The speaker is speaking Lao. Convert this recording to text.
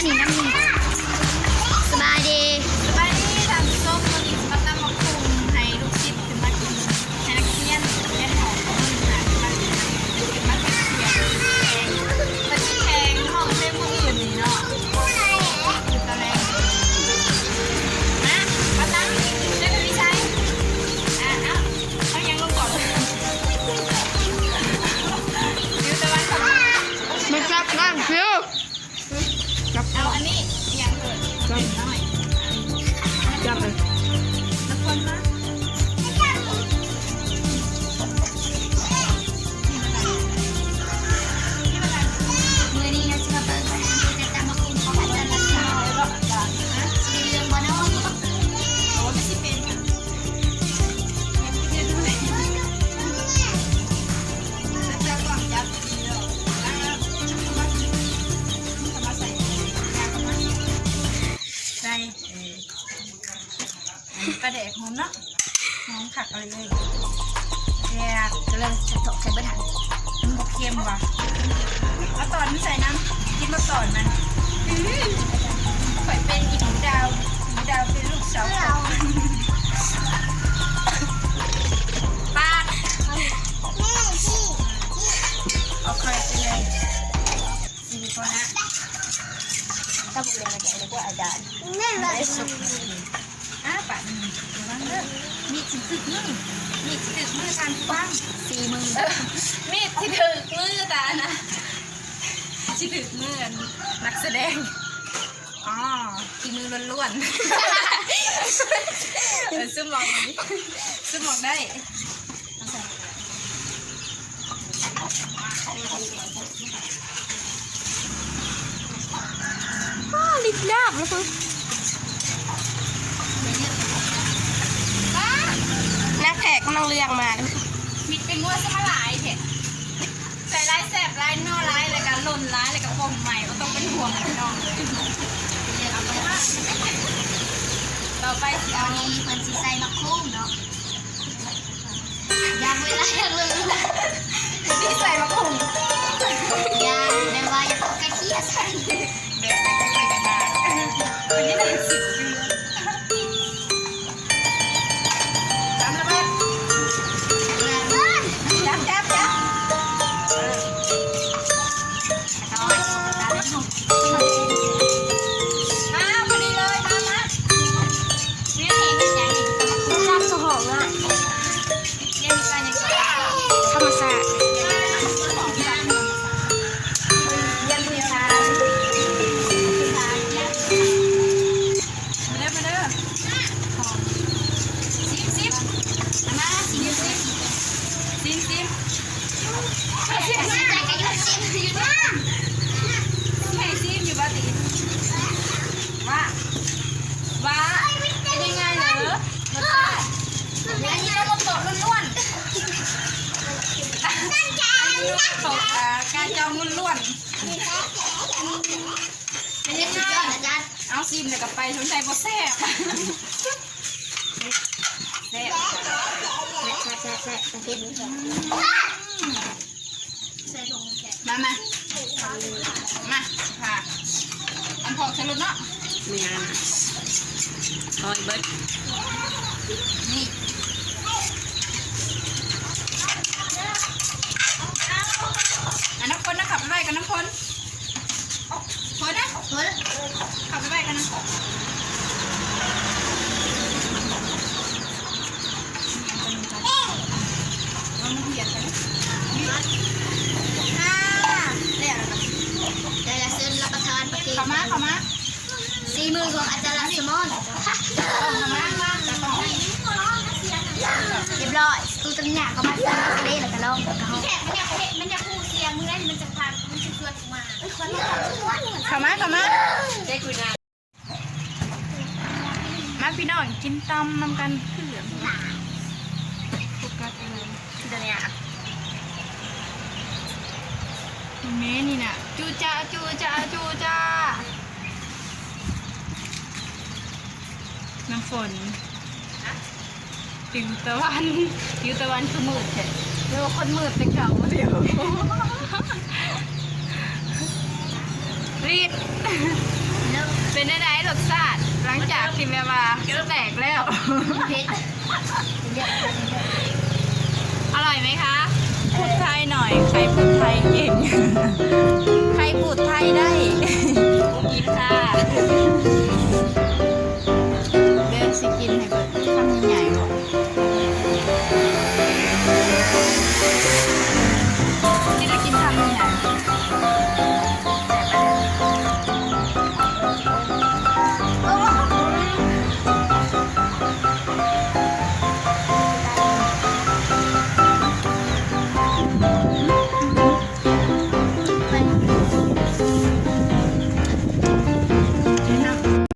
ສະບາຍດີ ສະບາຍດີທ່ານຜູ້ຊົມ, ມື້ນີ້ຊິມາຕຳໝາກຫຸ່ງໃຫ້ລູກສິດຂຶ້ນມາກິນ ໃຫ້ນັກຮຽນຮຽນຫ້ອງຂອງເພິ່ນນະ ຂຶ້ນມາກິນ ເພິ່ນຊິແຂ່ງຮ້ອງເພງມື້ອື່ນນີ້ເນາະ ມື້ຕອນແລງ. ມາ ມາຕັກ ເຈົ້າກໍມີໃສ່ ອ່າ ເອົາ ເອົາຫຍັງລົງກ່ອນ ຢູ່ຕາວັນກ່ອນ ມາຈັບນາງພິວ. ເອົາອັນນີ້ອີ່ຫຍັງເອີຍ ຈັບ ເປັນນ້ອຍ ຈັບເລີຍ ນະຄອນມາ ມື້ນີ້ເຮົາຊິມາເບິ່ງວ່ານາງພິວຈະຕຳໝາກຫຸ່ງຂອງອາຈານລັດຊະ ຊິໄດ້ເລື່ອງບໍ່ເນາະ ໂອ້ ມັນຊິເປັນ ໃສ່ ເອີ ປາແດກຫອມເນາະ ຫອມຄັກເລີຍ ແຊບ ກໍເລີຍເຈາະໃສ່ເບິດຫັ້ນ ມັນບໍ່ເຄັມຫວາ ເອົາຕອນມັນໃສ່ນຳ ກິນບໍ່ຕອນມັນ ຂ້ອຍເປັນອີ່ຫູດາວ ອີ່ຫູດາວເປັນລູກສາວຂອງ ປາດ ເອົາຂ້ອຍໄປເລີຍ. ສີ່ຄົນນະ ຖ້າບໍ່ເລີຍມາແກງດີກວ່າອາຈານ ແມ່ນບໍ່ ໄດ້ສຸກ ອ້າ ປາດນີ້ ລະວັງເດີ ມີດຊິຖືກມື ມີດຊິຖືກມືທ່ານຜູ້ຟັງ ສີມື ເອີ ມີດຊິຖືກມືຕານະ ຊິຖືກມືອັນນັກສະແດງ ອໍ ຝີມືລ້ວນໆ ເອີ ຊຸມອອກ ຊຸມອອກໄດ້. ອ້າວ ລິບດາບແລ້ວເພິ່ນ ນັກແຂກກຳລັງເລື່ອງມາ ມິດເປັນງົວຊະມາຫຼາຍແທ້ ໃສ່ຫຼາຍແຊບຫຼາຍ ນົວຫຼາຍ ແລ້ວກະຫຼົ່ນຫຼາຍ ແລ້ວກະປົມໃໝ່ ບໍ່ຕ້ອງເປັນຫ່ວງພີ່ນ້ອງ ເອົາໄປ ຕໍ່ໄປຊິເອົາ ອັນນີ້ເພິ່ນຊິໃສ່ໝາກໂຄງເນາະ. ຢ່າງເວລາ ຢ່າງເວລາ ທີ່ໃສ່ໝາກຫຸ່ງ ຢ່າງແບບວ່າຢ່າເອົາກະເທຍໃສ່ ແບບໃສ່ກະເທຍ ເປັນຈັ່ງໃດ ຕຳລະເບີດ ຈັບ ຈັບ ຈັບ ເອີ ອ້າວ ພໍດີເລີຍ ມາ ມາ ນີ້ ນີ້ ນີ້ ຈັບສະຫອງອະ ທຳມະຊາດ ທຳມະຊາດ ມາເດີ ມາເດີ ຊີມ ຊີມ ມາ ຊີມ ຊີມ ຊີມ ຊີມ ໃຫ້ຊີມຢູ່ບໍ່ຕິ ວ່າ ວ່າ ເປັນຍັງໄງເດີ ລົດຊາດ ອັນນີ້ກໍລົດໂຕະລ້ວນໆ ອັນນີ້ລົດໂຕະ ອ່າ ການຈອງລ້ວນໆ ເປັນຍັງໄງ ເອົາຊີມແລ້ວກໍໄປ ສົງໄສບໍ່ແຊບ ແຊບ ແຊບ ແຊບ ແຊບ ເຜັດ ອືມ ໃສ່ຖົງແຂກ ມາ ມາ ມາ ພາ ອັນພອກໃສ່ລົດເນາະ ມີຫຍັງນະ ເອົາໃຫ້ເບິດ ນີ້ ອັນນ້ຳຄົນນະ ຂັບໄປໄວ້ກັບນ້ຳຄົນ. ພໍແລ້ວ ພໍແລ້ວ ເຂົ້າໄປໄວ້ກັນນະ ເອົາມາຫຽດກັນ ອ່າ ແລ້ວລະ ໄດ້ລະ ເຊີນຮັບປະທານປະເກດ ເຂົ້າມາ ເຂົ້າມາ ສີມືຂອງອາຈານລັດສະໝອນ ເຂົ້າມາ ມາ ມາ ຮຽບຮ້ອຍ ຕູຕຳຫຍັກເຂົ້າມາ ເຊີນທະເລ ແລ້ວກະລອງ ແລ້ວກະຮ້ອງ ແຂກມັນຢາກເຮັດ ມັນຢາກຮູ້ເສຍເມື່ອຍ ມັນຈະພາ ມັນຈະຊວນ ເຂົ້າມາ ເຂົ້າມາ ມາພີ່ນ້ອງ ກິນຕຳນຳກັນ ຄືໂຟກັສເລີຍ ແມ່ນີ້ນະ ຈູຈາ ຈູຈາ ຈູຈາ ນ້ຳຝົນ ຕິວຕະວັນ ຕິວຕະວັນຄືມືດແທ້ ຫຼືວ່າຄົນມືດແຕ່ເກົ່າ ຕິວ ຣີດ ກິນແບບວ່າສະແຕັກແລ້ວ ເຜັດ ອະຮ່ອຍໄໝຄະ? ພູດໄທໜ້ອຍ ໃຄພູດໄທເກັ່ງ ໃຄພູດໄທໄດ້